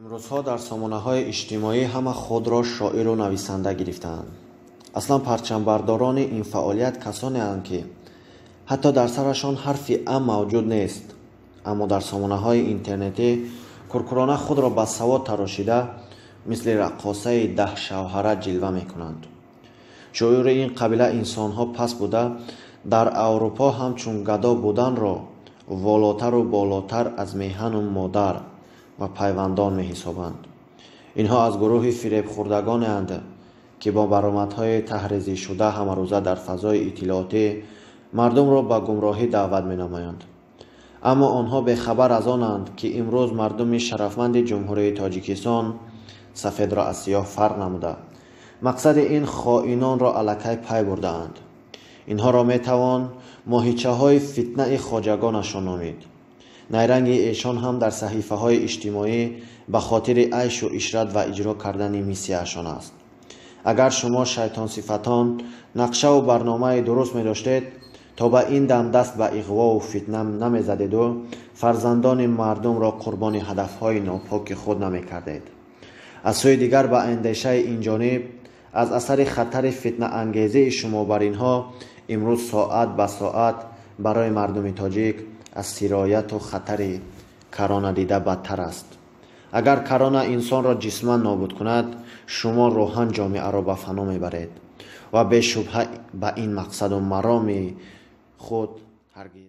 Имрӯзҳо дар сомонаҳои иҷтимоӣ ҳама худро шоиру нависанда гирифтаанд. Аслан парчамбардорони ин фаъолият касонеанд, ки ҳатто дар сарашон ҳарфи А мавҷуд нест, аммо дар сомонаҳои интернетӣ куркурона худро ба савод тарошида, мисли раққосаи даҳшавҳара ҷилва мекунанд. Шуури ин қабила инсонҳо паст буда, дар Аврупо ҳамчун гадо буданро волотару болотар аз меҳану модар ва пайвандон меҳисобанд. Инҳо аз гурӯҳи фиребхӯрдагонеанд, ки бо баромадҳои таҳризишуда ҳамарӯза дар фазои иттилоотӣ мардумро ба гумроҳӣ даъват менамоянд. Аммо онҳо бехабар аз онанд, ки имрӯз мардуми шарафманди Ҷумҳурии Тоҷикистон сафедро аз сиёҳ фарқ намуда, мақсади ин хоинонро аллакай пай бурдаанд. Инҳоро метавон моҳичаҳои фитнаи хоҷагонашон номид. Найранги эшон ҳам дар саҳифаҳои иҷтимоӣ ба хотири айшу ишрат ва иҷро кардани миссияшон аст. Агар шумо шайтонсифатон нақшаву барномаи дуруст медоштед, то ба ин дам даст ба иғвову фитна намезадеду фарзандони мардумро қурбони ҳадафҳои нопоки худ намекардед. Аз сӯи дигар, ба андешаи ин ҷониб, аз асари хатари фитнаангезии шумо бар инҳо имрӯз соат ба соат барои мардуми тоҷик аз сирояту хатари корона дида бадтар аст. Агар корона инсонро ҷисман нобуд кунад, шумо рӯҳан ҷомеаро ба фано мебаред ва бешубҳа ба ин мақсаду мароми худ ҳаргиз